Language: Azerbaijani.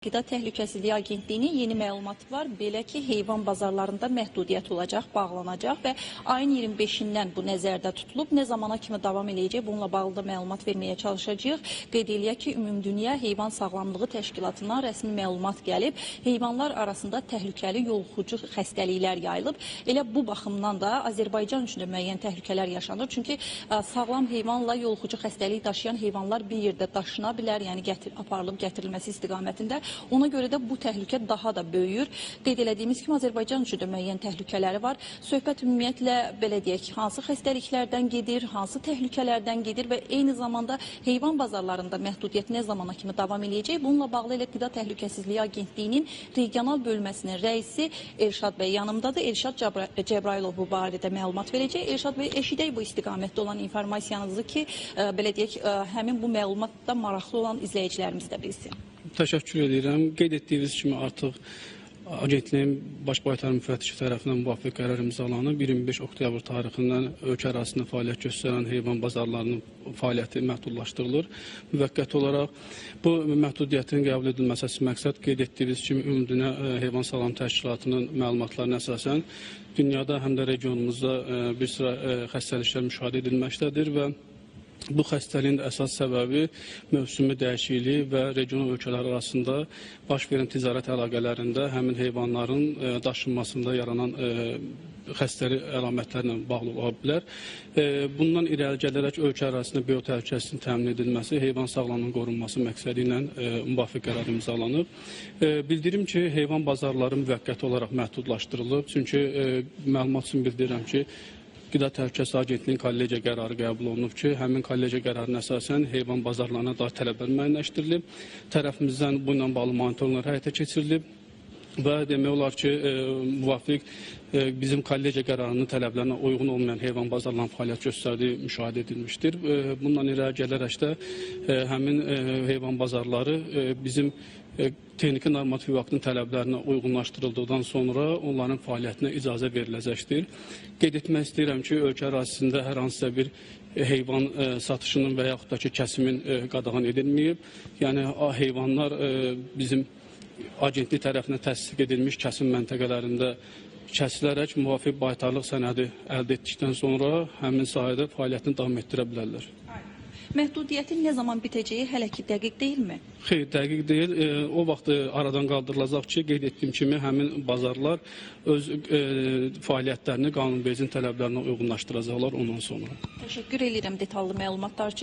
Qida Təhlükəsizliyi Agentliyinin yeni məlumatı var. Belə ki, heyvan bazarlarında məhdudiyyət olacaq, bağlanacaq və ayın 25-dən bu nəzərdə tutulub. Nə zamana kimi davam eləyəcək, bununla bağlı da məlumat verməyə çalışacağıq. Qeyd eləyək ki, Ümumdünya Heyvan Sağlamlığı Təşkilatından rəsmi məlumat gəlib. Heyvanlar arasında təhlükəli yoluxucu xəstəliklər yayılıb. Elə bu baxımdan da Azərbaycan üçün də müəyyən təhlükələr yaşanır. Çünki sağlam heyvanla yoluxucu xəstəlik daşıyan heyvanlar bir yerdə daşına bilər, yəni aparılıb gətirilməsi istiqamətində. Ona görə də bu təhlükə daha da böyüyür. Qeyd elədiyimiz kimi Azərbaycan üçün də müəyyən təhlükələri var. Söhbət ümumiyyətlə belə deyək, hansı xəstəliklərdən gedir, hansı təhlükələrdən gedir və eyni zamanda heyvan bazarlarında məhdudiyyət nə zamana kimi davam eləyəcək? Bununla bağlı elə Qida Təhlükəsizliyi Agentliyinin regional bölməsinin rəisi Elşad bəy yanımdadır. Elşad Cəbrayılov bu barədə məlumat verəcək. Elşad bəy, eşidək bu istiqamətdə olan informasiyanızı ki, belə deyək, həmin bu məlumatda maraqlı olan izləyicilərimiz də bilsin. Təşəkkür edirəm. Qeyd etdiyiniz kimi artıq agentliyin baş baytar müfəttişi tərəfindən müvafiq qərar imzalanıb. 25 oktyabr tarixindən ölkə ərazisində fəaliyyət göstərən heyvan bazarlarının fəaliyyəti məhdudlaşdırılır. Müvəqqəti olaraq bu məhdudiyyətin qəbul edilməsi əsas məqsəd qeyd etdiyiniz kimi Ümumdünya Heyvan Sağlamlığı Təşkilatının məlumatlarına əsasən dünyada həm də regionumuzda bir sıra xəstəliklər müşahidə edilməkdədir və bu xəstəliyin də əsas səbəbi mövsümi dəyişikliyi və regional ölkələr arasında baş verən ticarət əlaqələrində həmin heyvanların daşınmasında yaranan xəstəlik əlamətlərlə bağlı ola bilər. Bundan irəli gələrək ölkə ərazisində biotəhlükəsizliyinin təmin edilməsi, heyvan sağlamlığının qorunması məqsədi ilə müvafiq qərar imzalanıb. Bildirim ki, heyvan bazarları müvəqqəti olaraq məhdudlaşdırılıb. Çünki məlumat üçün bildirirəm ki, Qida Təhlükəsizliyi Agentliyinin kollegiya qərarı qəbul olunub ki, həmin kollegiya qərarına əsasən heyvan bazarlarına dair tələblər müəyyənləşdirilib. Tərəfimizdən bununla bağlı monitorinqlər həyata keçirilib və demək olar ki, müvafiq bizim kollegiya qərarının tələblərinə uyğun olmayan heyvan bazarlarının fəaliyyət göstərdiyi müşahidə edilmişdir. Bundan irəli gələrək də həmin heyvan bazarları bizim texniki normativ aktın tələblərinə uyğunlaşdırıldıqdan sonra onların fəaliyyətinə icazə veriləcəkdir. Qeyd etmək istəyirəm ki, ölkə ərazisində hər hansısa bir heyvan satışının və yaxud da ki, kəsimin qadağan edilməyib. Yəni, heyvanlar bizim agentlik tərəfindən təsdiq edilmiş kəsim məntəqələrində kəsilərək müvafiq baytarlıq sənədi əldə etdikdən sonra həmin sahədə fəaliyyətini davam etdirə bilərlər. Məhdudiyyətin nə zaman bitəcəyi hələ ki dəqiq deyilmi? Xeyr, dəqiq deyil. O vaxt aradan qaldırılacaq ki, qeyd etdiyim kimi həmin bazarlar öz fəaliyyətlərini qanunvericinin tələblərinə uyğunlaşdıracaqlar ondan sonra. Təşəkkür edirəm detallı məlumatlar üçün.